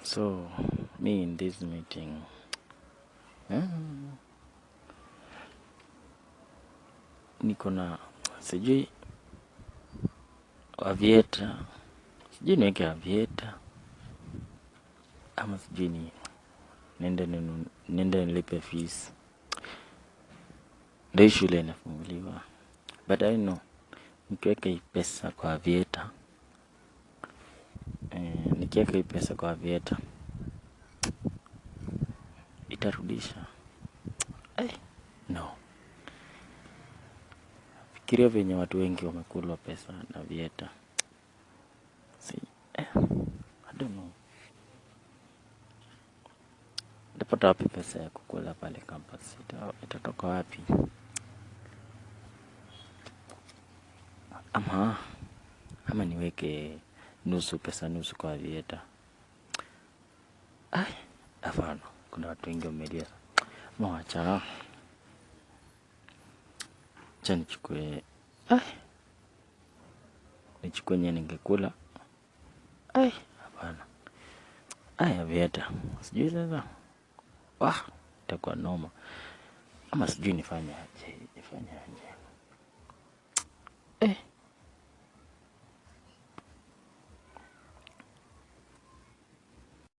So me in this meeting, niko na sijui Aviator, sijui niweke Aviator ama sijui ni niende niende nilipe fees. Ndio hii shule inafunguliwa, but I know nikiweka hii pesa kwa Aviator, nikiweka hii pesa kwa Aviator itarudisha. No, fikiria venye watu wengi wamekulwa pesa na Aviator. Si, I don't know nitapata wapi pesa ya kukula pale campus, itatoka wapi? Ama ama niweke nusu pesa nusu kwa Aviator. Ai, hapana, kuna watu wengi wamelia. Ama wacha acha nichukue, ai, nichukue yenye ningekula. Ai, hapana. Ai, Aviator sijui sasa, wah, itakuwa noma. Ama sijui nifanye aje, nifanye aje.